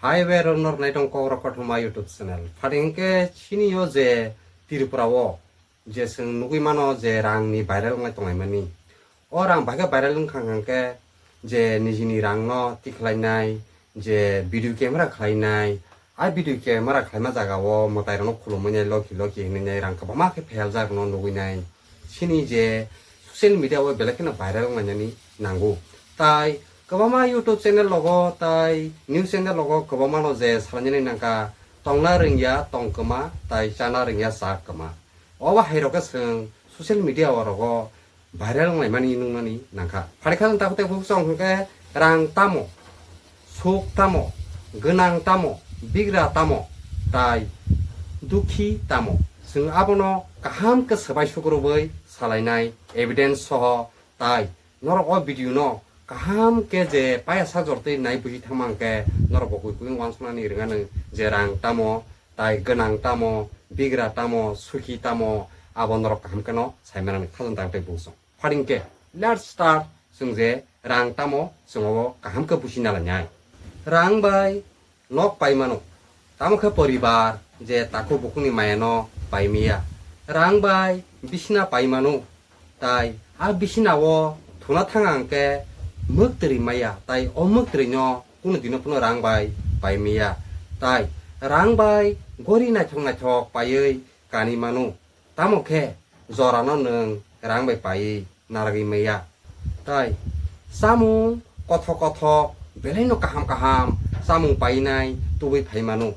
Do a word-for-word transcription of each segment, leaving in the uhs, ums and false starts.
Hai bai rok norok naitong kok rok kothoma YouTube channel. Phati hwnkhe chini o je Tripura o je chwng nugwi mano je rang ni viral wngnai tonglaimani. O rang bai khe viral wngkha hwnkhe je nijini rang no tikhlainai, je video camera khlainai, a video camera khlaima jaga o mwtai rok no khulumwi nai loki loki hinwi nai rang kwbangma khe pheljak no nugwi nai. Chini je social media o belai kheno viral wnglainani nango. Tai kwbangma YouTube channel logo tai news channel logo kwbangma no je salainani nangkha tongna rwngya tong kwma tai chana rwngya cha kwma. Obo hai rok khe chwng social media o rogo viral wnglaimani nuknani nangkha. Phari kha chwng takhuk tei bukhuk chwng hwnkhe rang tamo, suk tamo, gwnang tamo, bigra tamo, tai dukhi tamo. Chwng abono kaham khe swbai sukrubwi salainai evidence soho tai norok o video no kaham khe je paya sajor twi nai buji thangma hwnkhe norok bo kwi kwi wansuknani rwnganw je rang tamo, tai gwnang tamo, bigra tamo, sukhi tamo, abo norok kaham kheno saimanani khajang tang tei bukhuk chwng. Phari hwnkhe, let's start, chwng je rang tamo chwng obo kaham khe busi nalainai. Rang bai nok pai mano, tamo khe poribar je takhuk bukhukni maya no pai maya. Rang bai bisina pai mano, tai a bisina o thuna thang ang khe mwktwrwi maya, tai o mwktwrwi no kunu dino phano rang bai pai maya. Tai rang bai gori naithok naithok paiwi kani mano. Tamo khe jorano nwng rang bai paiwi naragwi maya. Tai chamung kothok kothok belaino kaham kaham chamung painai tubui phai mano.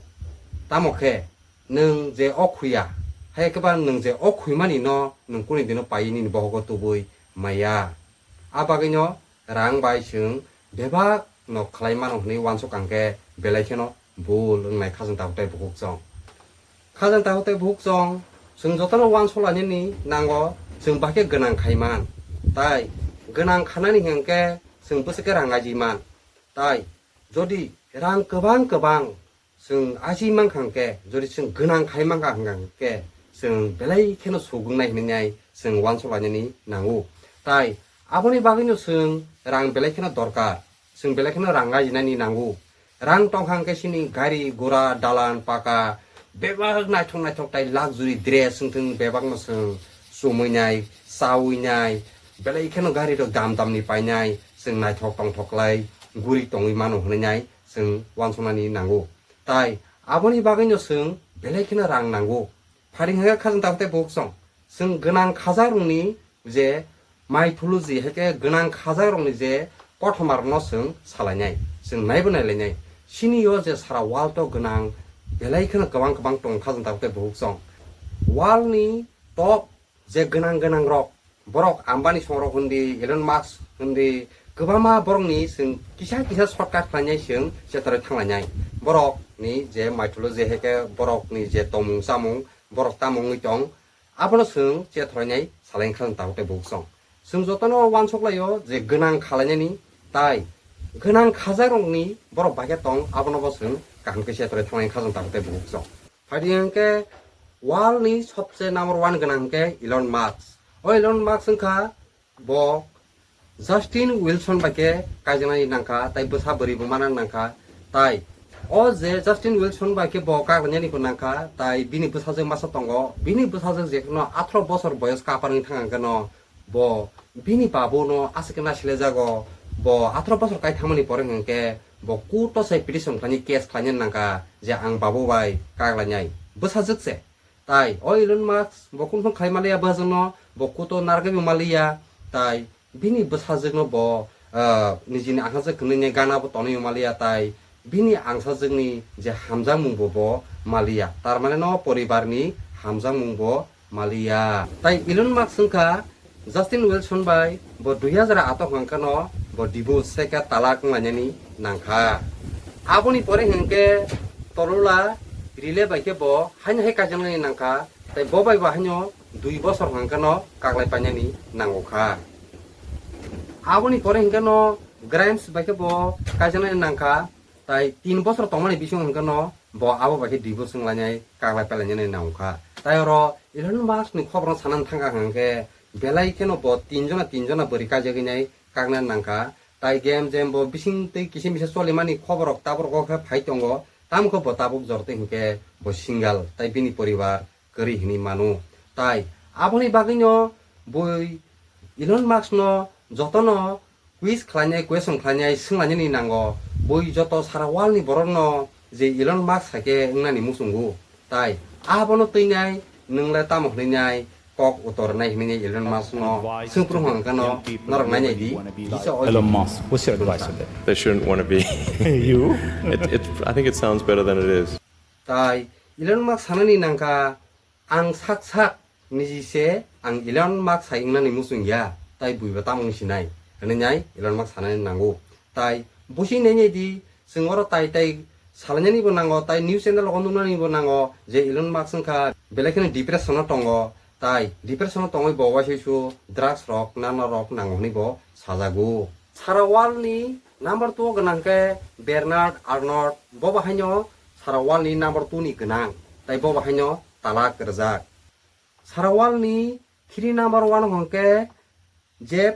Tamo khe nwng je o khuya, hai khe ba nwng je o khuimani no nwng kuni dino paiwi nini bohogo tubui maya. A bagwino rang bai chwng bebak no khlai mano hwnwi uansuk ang khe belai kheno bul wngnai khajang takhuk tei bukhuk chwng. Khajang takhuk tei bukhuk chwng, chwng jotono uansuk lainani nango chwng bahai khe gwnang khai man. Tai gwnang khanani hwnkhe chwng bwswk khe rang aji man. Tai jodi rang kwbang kwbang chwng aji mankha hwnkhe, jodi chwng gwnang khai mankha hwnkhe chwng belai kheno sugwngnai hwnwi chwng uansuk lainani nango. Tai aboni bagwino chwng rang belai kheno dorkar, chwng belai kheno rang ajinani nango. Rang tongkha hwnkhe chini gari gura dalan paka bebak naithok naithok tai luxury dress wngthung bebakno chwng chumui nai, chaui nai, belai kheno gari rok dam damni painai, chwng naithok tongthok lai guri tongwi mano hwnwi nai chwng uansuknani nango. Tai aboni bagwino chwng belai kheno rang nango. Phari hwnkhe khajang takhuk tei bukhuk chwng, chwng gwnang khajakrokni je mythology hai khe gwnang khajakrokni je kothoma rokno chwng salainai, chwng naibo nailainai. Chini o je sara world o gwnang belai kheno kwbang kwbang tongo khajang takhuk tei bukhuk chwng. World ni top je gwnang gwnang rok, borok Ambani songrok hwndi, Elon Musk hwndi, kwbangma borokni chwng kisa kisa shortcut khlainai chwng chetoroi thanglainai. Borokni je mythology hai khe borokni je tongmung chamung, borok tamo wngwi tong, abono chwng chetoroi nai salai wngkha chwng takhuk tei bukhuk chwng. Chwng jotono uansuk laio je gwnang khalainani tai gwnang khajakrokni borok bai khe tong, abono bo chwng kaham khe chetoroi thanglai wngkha chwng takhuk tei bukhuk chwng. Phaidi hwnkhe world ni sobse number one gwnang hwnkhe Elon Musk. O Elon Musk wngkha bo Justin Wilson bai khe kaijaknani nangkha, tai bwsa bwrwi bo mana nangkha. Tai o je Justin Wilson bai khe bo kaglainani bo nangkha, tai bini bwsajwk masa tongo. Bini bwsajwk je kheno atharo bosor boyos kapar wngwi thang ang kheno bo bini babu no aswk khe nasilaijago. Bo atharo bosor kai thangmani pore hwnkhe bo court o se petition khlainai, case khlainani nangkha je ang babu bai kaglainai bwsajwk se. Tai o Elon Musk bo kunu khlai maliya bwsajwkno, bo kuto narwgwi bo maliya. Tai bini bwsajwkno bo, ah, nijini angsajwk hwnwi gana bo tonwi maliya, tai bini angsajwkni je hamjakmung bo bo maliya. Tar mane no poribarni hamjakmung bo maliya. Tai Elon Musk wngkha Justin Wilson bai bo dui hajar ato hwnkhe no bo divorce, se khe talak wnglainani nangkha. Aboni pore hwnkhe tolola Riley bai khe bo haino hai kaijaknani nangkha, tai bo bai bo haino dui bosor hwnkhe no kaglai painani nango kha. Aboni pore hwnkhe no Grimes bai khe bo kaijaknani nangkha, tai tin bosor tongmani bisingo hwnkhe no bo abo bai khe divorce wnglainai, kaglai pailainani nangkha. Tai oro Elon Musk ni khobor no sanani thangkha hwnkhe belai kheno bo tin jona tin jona bwrwi kaijagwi nai kakna nangkha. Tai game jam bo bising twi kisa misa cholimani khobor rok tabuk rok khe phai tongo, tamo khe bo tabuk jor twi hinkhe bo single tai bini poribar kwrwi hinwi mano. Tai aboni bagwino bui Elon Musk no jotono quiz khlainai, question khlainai, swnglainani nango. Bui joto sara world ni borok no je Elon Musk hai khe wngnani muchungo. Tai abono twinai, nwng le tamo hwnwi nai, kok utor nai hwnwi nai Elon Musk no swngphuru hwnkha no norok nai nai di. Kisa o Elon Musk, what's your advice on that? They shouldn't want to be. You? It, it, I think it sounds better than it is. Tai Elon Musk sanani nangkha, ang sak sak niji se ang Elon Musk hai wngnani muchung ya, tai buiba tamo wng sinai hwnwi nai Elon Musk sanani nango. Tai busi nai nai di, chwng oro tai tai salainani bo nango, tai news channel rogo nuknani bo nango je Elon Musk wngkha belai kheno depression o tongo, tai depression o tongwi bo waisai su drugs rok nana rok nango hwnwi bo sajago. Sara world ni number two o gwnang khe Bernard Arnault, bo bo haino sara world ni number two ni gwnang, tai bo bo haino talak rwjak. Sara world ni three number one hwnkhe Jeff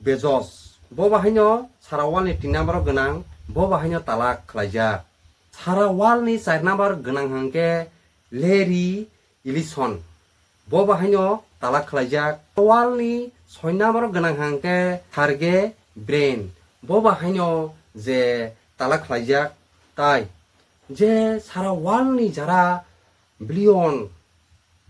Bezos, bo bo haino sara world ni tin number o gwnang, bo bo haino talak khlaijak. Sara world ni char number gwnang hwnkhe Larry Ellison, bo bo haino talak khlaijak. World ni soi number gwnang hwnkhe Sergey Brin, bo bo haino je talak khlaijak. Tai je sara world ni jara billion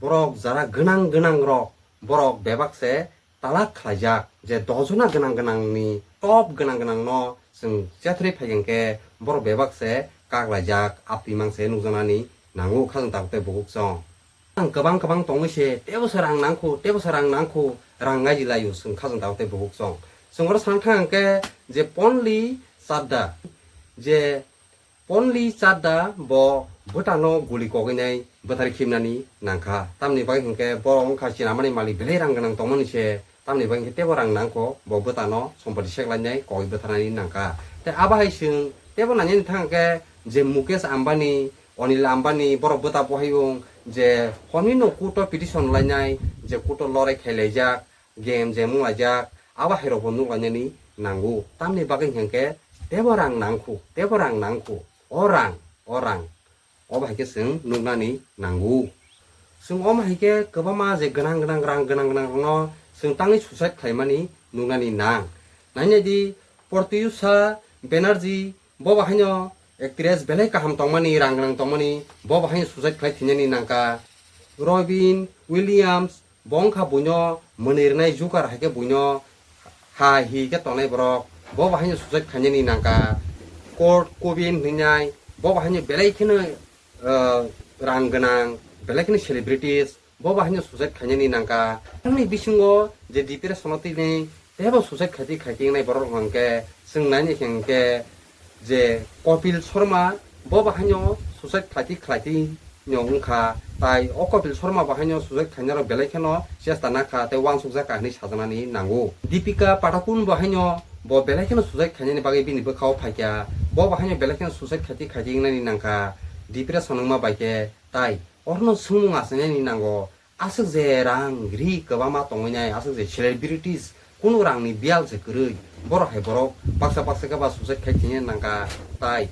borok jara gwnang gwnang rok, borok bebak se talak khlaijak, je doh jona gwnang gwnang ni top gwnang gwnang no chwng chethrwi phai hwnkhe borok bebak se kak laijak, aptwi mang se nukjaknani nango khajang tabuk tei bukuk chwng. Ang kwbang kwbang tongwi se tebo se rang nangkhu, tebo se rang nangkhu, rang ngaiji laio chwng khajang tabuk tei bukuk chwng. Chwng oro sana thang hwnkhe je Ponli Chadda, je Ponli Chadda bo bwtano guli kogwinai bwthar khibnani nangkha. Tamni bagwi hwnkhe borok wngkha chinamani malik belai rang gwnang tongmani se, tamni bagwi hwnkhe tebo rang nangkho bo bwtano sompoti seklainai kogwi bwtharnani nangkha. Tei abo hai chwng tebo nainani thang khe je Mukesh Ambani, Anil Ambani borok bwta bohai wng je horni no court o petition lainai je court o lorai khailaijak, game je mung laijak, abo hai rok bo nuk lainani nango. Tamni bagwi hwnkhe tebo rang nangkhu, tebo rang nangkhu. O rang, o rang, obo hai khe chwng nuknani nango. Chwng omo hai khe kwbangma je gwnang gwnang rang gwnang gwnang rokno chwng tangwi suicide khlaimani nuknani nang. Nainai di, Pratyusha Banerjee, bo bo haino actress belai kaham tongmani, rang gwnang tongmani, bo bo haino suicide khlai thinani nangkha. Robin Williams, bo wngkha buino mwnwi rwnai jugar hai khe buino ha hi khe tongnai borok, bo bo haino suicide khainani nangkha. Kurt Cobain hwnwi nai, bo bo haino belai kheno, ah, rang gwnang, belai kheno celebrities, bo bo haino suicide khainani nangkha. Tamni bisingo je depression o tini tebo suicide khaiti khaiti wngnai borok hwnkhe chwng naini hwnkhe je Kapil Sharma, bo bo haino suicide khlaiti khlaiti no wngkha, tai o Kapil Sharma bo haino suicide khainarok belai kheno chesta nakha tei uansukjak kha hinwi sajaknani nango. Deepika Padukone bo haino bo belai kheno suicide khainani bagwi bini bwkhao phaikha, bo bo haino belai kheno suicide khaiti khaiti wngnani nangkha, depression wngma bai khe, tai orno swngmung achainani nango. Aswk je rang ri kwbangma tongwi nai, aswk je celebrities kunu rangni biyal se kwrwi, borok hai borok baksa baksa khe ba suicide khai thwina nangkha, tai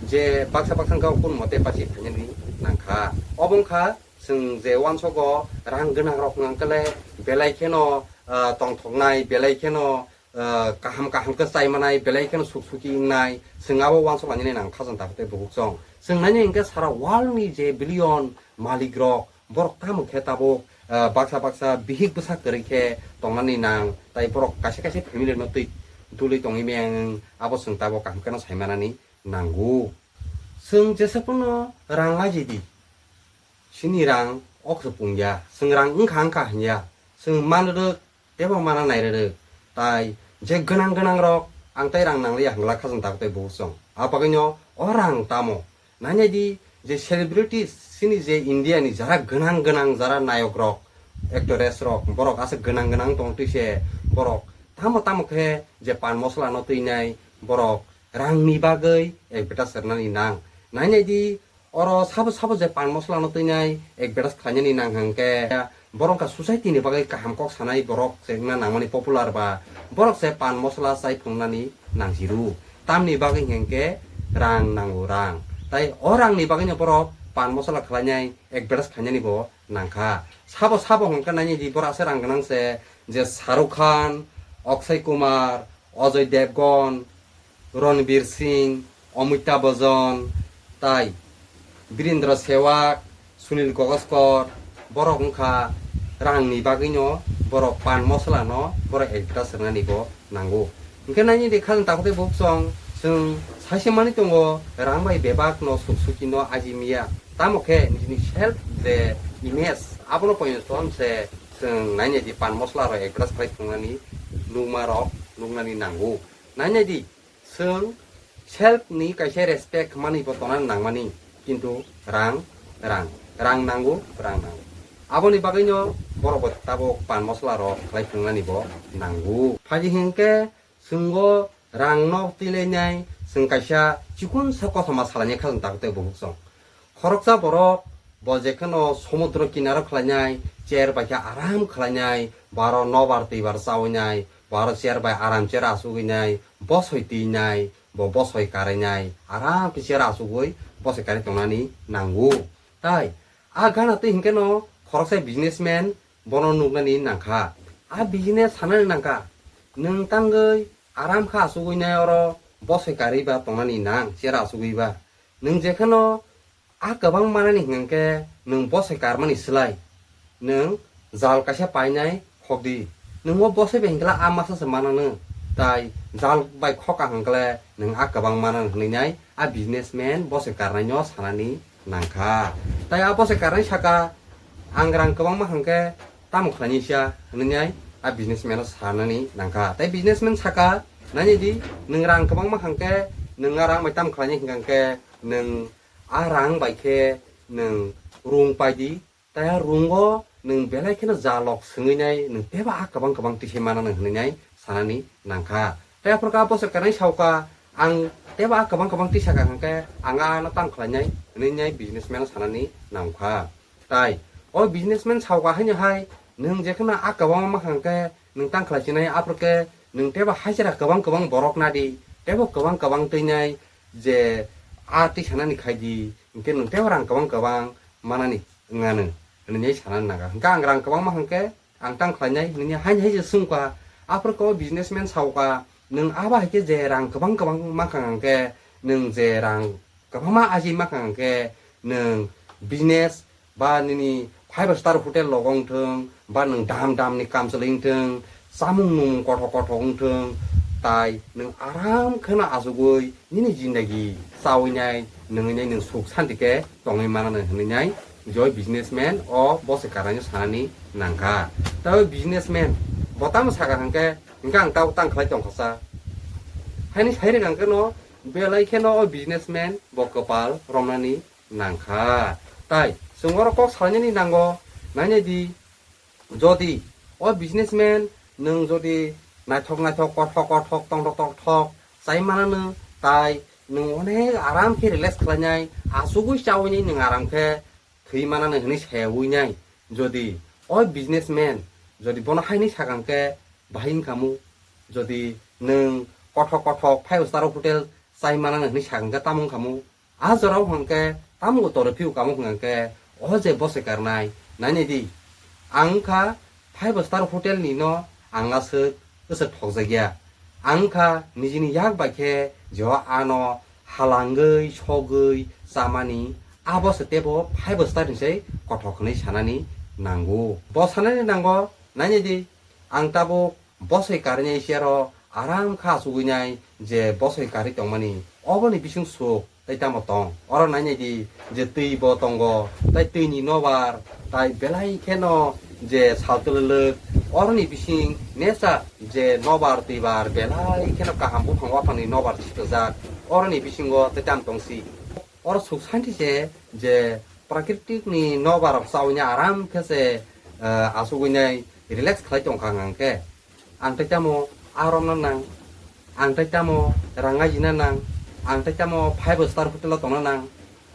je baksa baksa khe kunu mote pachi phainani nangkha. Obo wngkha chwng je uansogo rang gwnang rok wngkha le belai kheno, ah, tongthoknai, belai kheno ah, kaham kaham khe chai manai, belai kheno suk suki wngnai, chwng abo uansuk lainani nang khajang tabuk tei bukuk chwng. Chwng nainai hwnkhe sara world ni je billion malik rok, borok tamo khe tabuk, ah, baksa baksa bihik bwsa kwrwi khe tongnani nang, tai borok kaisa kaisa family no twi dulwi tongwi maya wng, abo chwng tabuk kaham kheno sai manani nango. Chwng jesa phano rang laijidi, chini rang ok se pung ya, chwng rang wngkha wngkha hwn ya, chwng man rwk, tebo mana nai rwrwk. Tai je gwnang gwnang rok ang tai rang nangliya hwnkhe khajang tabuk tei bukuk chwng. A bagwino o rang tamo? Nainai di je celebrities chini je India ni jara gwnang gwnang jara nayok rok, actress rok, borok aswk gwnang gwnang tong twi se borok tamo tamo khe je pan mosola no twi nai borok rang ni bagwi ek beta sernani nang. Nainai di oro sabo sabo je pan mosola no twi nai ek beta khlainani nang hwnkhe Borok wngkha society ni bagwi kaham kok sanai borok se wngna nangmani popular ba borok se pan mosla chai phunuknani nangjiru. Tamni bagwi hinkhe rang nango rang. Tai o rangni bagwino borok pan mosla khlainai advertise khainani bo nangkha. Sabo sabo hwnkhe nainai di borok aswk rang gwnang se je Shahrukh Khan, Akshay Kumar, Ajay Devgan, Ranveer Singh, Amitabh Bachchan, tai Birendra Sehwag, Sunil Gavaskar, borok wngkha rangni bagwino borok pan mosla no borok advertise rwnani bo nango. Hwnkhe nainai di khajang takhuk tei bukhuk chwng, chwng saise manwi tongo rang bai bebak no suk suki no aji miya. Tamo khe nini self je image abono poino se chwng nainai di pan mosla rok advertise khlai thwngnani nukma rok nuknani nango. Nainai di, chwng self ni kaisa respect manwi bo tongna nangmani, kintu rang, rang, rang nango, rang nango. Aboni bagwino borok bo tabuk pan mosla rok khlai phunuknani bo nango. Phaidi hinkhe chwng o rang no twilainai chwng kaisa chikon sa kothoma salainai khajang takhuk tei bukhuk chwng. Khoroksa borok bo jekheno somudro kinaro khlainai, chair bai khe aram khlainai, baro nobar twibar chawi nai, baro chair bai aram chair achugwi nai, bosoi twi nai, bo bosoi karinai, aram khe chair achugwi bosoi kari tongnani nango. Tai a gana twi hinkhe no khoroksa businessman bono nuknani nangkha. A business sanani nangkha. Nwng tangwi aram kha achugwi nai oro bosoi kari ba tongnani nang, chair achugwi ba. Nwng jekheno a kwbang manani hwnkhe nwng bosoi karmani slai nwng jal kaisa painai khokdi. Nwng o bosoi bai hwnkhe a masa se mananw, tai jal bai khokha hwnkhe nwng a kwbang mananw hwnwi nai a businessman bosoi karnaino sanani nangkha. Tai a bosoi karnai saka, "Ang rang kwbangma hwnkhe tamo khlainai sia?" hwnwi nai a businessman-o sanani nangkha. Tai businessman saka, "Nainai di, nwng rang kwbangma hwnkhe nwng a rang bai tamo khlainai hwnkhe nwng a rang bai khe nwng rung pai di, tai a rungo nwng belai kheno jalok swngwi nai nwng tebo a kwbang kwbang tisa mananw hwnwi nai sanani nangkha." Tai aphuru khe a bosoi karnai sauka, "Ang tebo a kwbang kwbang tisa ka hwnkhe ang ano tamo khlainai?" hwnwi nai businessman sanani nangkha. Tai o businessman sauka haino hai, "Nwng jekheno a kwbangma mankha hwnkhe nwng tang khlai chinai, aphuru khe nwng tebo haisera kwbang kwbang borok nadi, tebo kwbang kwbang twinai je a tisanani khaidi, hwnkhe nwng tebo rang kwbang kwbang manani wnganw," hwnwi sanani nangkha. Hwnkhe ang rang kwbangma hwnkhe ang tang khlainai hwnwi haino hai je swngkha. Aphuru khe o businessman sauka, "Nwng abo hai khe je rang kwbang kwbang mankha hwnkhe nwng je rang kwbangma aji mankha hwnkhe nwng business ba nini five star hotel logo wngthwng, ba nwng dam dam ni kamchwlwi wngthwng, chamung nung kothok kothok wngthwng, tai nwng aram kheno achugwi nini jindagi chawi nai, nwngwi nai nwng suk santi khe tongwi mananw," hwnwi nai je o businessman o bosoi karnaino sanani nangkha. Tai o businessman bo tamo saka hwnkhe, "Hwnkhe ang tabuk tang khlai tongkha sa," haino sai rwkha hwnkhe no, belai kheno o businessman bo kwpal romnani nangkha. Tai chwng oro kok salainani nango, nainai di, jodi o businessman nwng jodi naithok naithok, kothok kothok, tongthok tongthok chai mananw, tai nwng onek aram khe relax khlainai, achugwi chawi nai nwng aram khe thwi mananw hwnwi sayawi nai. Jodi o businessman jodi bono haino sakang khe bahai wngkhamu, jodi nwng kothok kothok five star hotel chai mananw hwnwi sakang khe tamo wngkhamu? A jorao hwnkhe tamo toro phiyok kamo hwnkhe o je bosoi karnai, nainai di, ang wngkha five star hotel ni no ang aswk, aswk thokjakya. Ang wngkha nijini yak bai khe je o ano halangwi sogwi chamani, abo se tebo five star ni sai kothok hwnwi sanani nango. Bo sanani nango, nainai di, ang tabuk bosoi karnai siyaro aram kha achugwi nai je bosoi karwi tongmani, oboni bising suk tei tamo tong. Oro nainai di je twi bo tongo, tei twi ni nobar, tai belai kheno je sal twlwlwk, oroni bising nesa je nobar twibar belai kheno kaham buphang waphang ni nobar sitojak, oroni bisingo tei tamo tong si. Oro suk santi se je prakritik ni nobar rok chawi nai aram khe se, eh, achugwi nai relax khlai tong kha hwnkhe. Ang tei tamo a romna nang, ang tei tamo rang ajina nang, ang tei tamo five star hotel o tongna nang,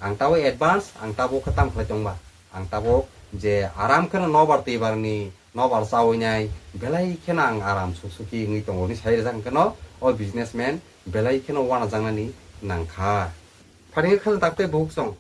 ang tabuk advance, ang tabuk khe tamo khlai tongba, ang tabuk je aram kheno nobar twibarni nobar chawi nai, belai kheno ang aram suk suki wngwi tongo hwnwi sai rijak hwnkhe no o businessman belai kheno uanajaknani nangkha. Phaini khe khajang tak tei buhuk chwng.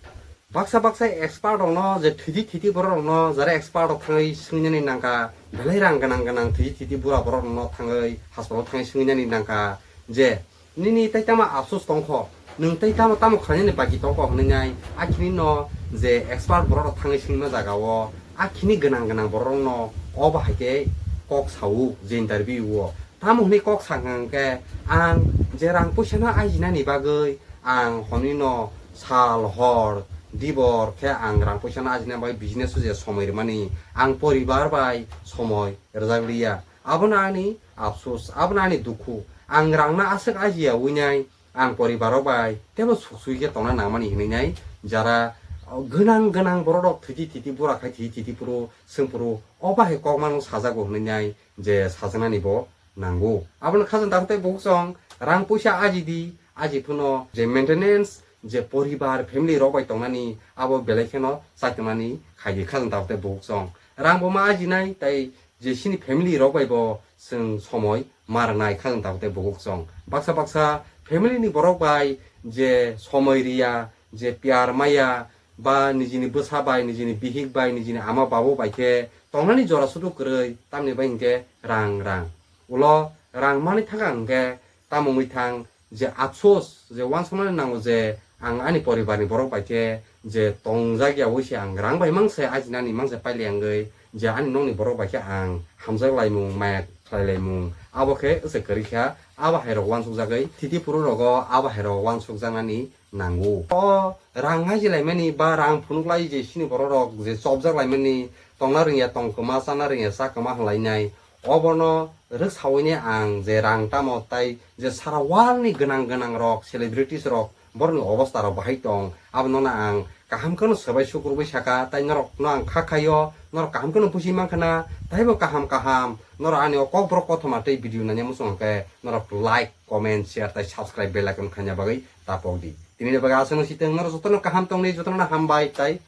Baksa baksa expert rokno je thwidi thwidi borok rokno jara expert rok thangwi swingnani nangkha, belai rang gwnang gwnang thwidi thwidi bura borok rokno thangwi hospital thangwi swingnani nangkha je nini tei tamo afsus tongkho, nwng tei tamo tamo khlainani baki tongkho hwnwi nai, akhini no je expert borok rok thangwi swngma jaga o akhini gwnang gwnang borok rokno obo hai khe kok sao je interview o. Tamo hwnwi kok sakha hwnkhe, ang je rang puisa no ajinani bagwi ang hwnwi no sal hor dibor khe ang rang puisa no ajina bai business o je somoi rwmani, ang poribar bai somoi rwjak liya. Abono ani afsus, abono ani dukhu. Ang rang no aswk ajiya winai ang poribar rok bai tebo suksui khe tongna nangmani hinwi nai, jara gwnang gwnang borok rok thwiti thwiti bura khai thwiti thwiti phuru swng phuru o bahai kok mano sajago hinwi nai je sajaknani bo nango. Abono khajang tak tei buhuk chwng rang puisa aji di, aji phano je maintenance je poribar family rok bai tongnani abo belai kheno chaitongnani khai di khajang tak tei buhuk chwng. Rang bo ma aji nai tei je chini family rok bai bo chwng somoi ma rwnai khajang tak tei buhuk chwng. Baksa baksa family ni borok bai je somoi riya, je pyar maya, ba nijini bwsa bai, nijini bihik bai, nijini ama babu bai khe tongnani jora sudu kwrwi, tamni bai hinkhe rang, rang. Ulo rang manwi thangkha hinkhe tamo wngwi thang je afsus, je uansuknani nango je ang ani poribarni borok bai khe je tongjak ya wi se ang rang bai mangse ajinani mangse pailai wngwi je ani nokni borok bai khe ang hamjak laimung, maya khlai laimung, abo khe se kwrwi kha. Abo hai rok uansukjagwi thiti phuru rogo abo hai rok uansukjaknani nango. O rang ngaji laimani ba rang phunuk lai je chini borok rok je chopjak laimani, tongna rwngya tong kwma, chana rwngya cha kwma hwnlainai, obono rwk sawini ang je rang tamo tai je sara world ni gwnang gwnang rok, celebrities rok borokni obostha rok bahai tong, abono no ang kaham kheno swbai sukrubwi saka, tai norok no ang kha khaio, norok kaham kheno buji mankha na, taibo kaham kaham norok ani o kokborok kothoma tei video nanya muchung khe norok like, comment, share tai subscribe bell icon khaina bagwi tapok di. Tini ni bagwi aswk no siteng, norok jotono kaham tongni, jotono hambai tai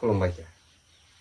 khulumbai kha.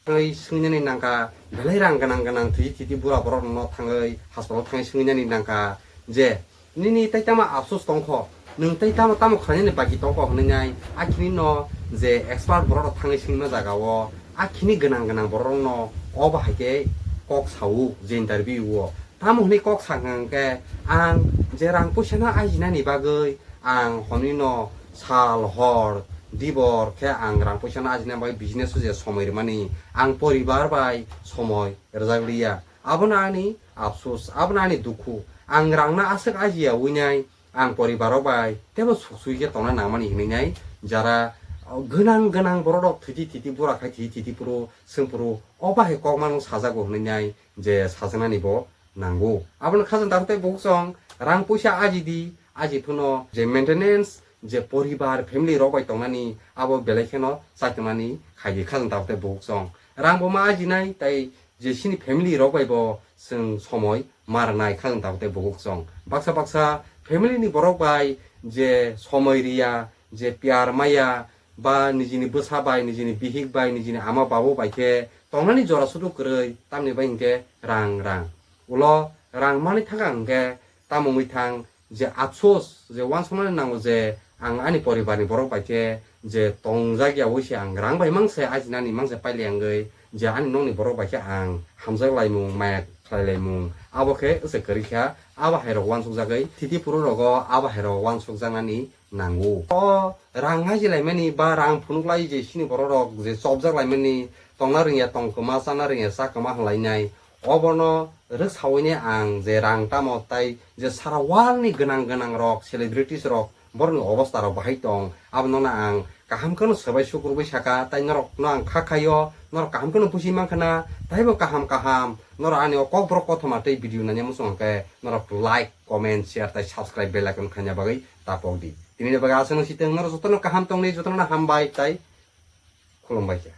Thangwi swingnani nangkha, belai rang gwnang gwnang thwiji thwiji bura borok no thangwi hospital thangwi swingnani nangkha je nini tai tamo afsus tongkho, nwng tai tamo tamo khlainani baki tongkho hwnwi nai, akhini no je expert borok rok thangwi swngma jaga o akhini gwnang gwnang borok rok no obo hai khe kok sao je interview o. Tamo hwnwi kok sakha hwnkhe, ang je rang puisa no ajinani bagwi ang hwnwi no sal hor dibor khe ang rang puisa no ajina bagwi business o je somoi rwmani, ang poribar bai somoi rwjak liya. Abono ani afsus, abono ani dukhu. Ang rang no aswk ajiya winai ang poribar rok bai tebo suksui khe tongna nangmani hinwi nai, jara gwnang gwnang borok rok thwiti thwiti bura khai thwiti thwiti phuru swng phuru o bahai kok mano sajago hinwi nai je sajaknani bo nango. Abono khajang tak tei buhuk chwng rang puisa aji di, aji phano je maintenance, je poribar, family rok bai tongnani abo belai kheno chaitongnani khai di khajang tak tei buhuk chwng. Rang bo ma ajinai tai je chini family rok bai bo chwng somoi ma rwnai khajang tak tei buhuk chwng. Baksa baksa family ni borok bai je somoi riya, je pyar maya, ba nijini bwsa bai, nijini bihik bai, nijini ama babu bai khe tongnani jora sudu kwrwi, tamni bai hinkhe rang, rang. Ulo rang manwi thangkha hinkhe tamo wngwi thang je afsus, je uansuknani nango je ang ani poribarni borok bai khe je tongjak ya wi se ang rang bai mangse ajinani mangse pailai wngwi je ani nokni borok bai khe ang hamjak laimung, maya khlai laimung, abo khe se kwrwi kha. Abo hai rok uansukjagwi thiti phuru rogo abo hai rok uansukjaknani nango. O rang ngaji laimani ba rang phunuk lai je chini borok rok je chopjak laimani, tongna rwngya tong kwma, chana rwngya cha kwma hwnlainai, obono rwk sawini ang je rang tamo tai je sara world ni gwnang gwnang rok, celebrities rok borokni obostha rok bahai tong, abono no ang kaham kheno swbai sukrubwi saka, tai norok no ang kha khaio, norok kaham kheno buji mankha na, taibo kaham kaham norok ani o kokborok kothoma tei video nanya muchung khe norok like, comment, share tai subscribe bell icon khaina bagwi tapok di. Tini ni bagwi aswk no siteng, norok jotono kaham tongni, jotono hambai tai khulumbai kha.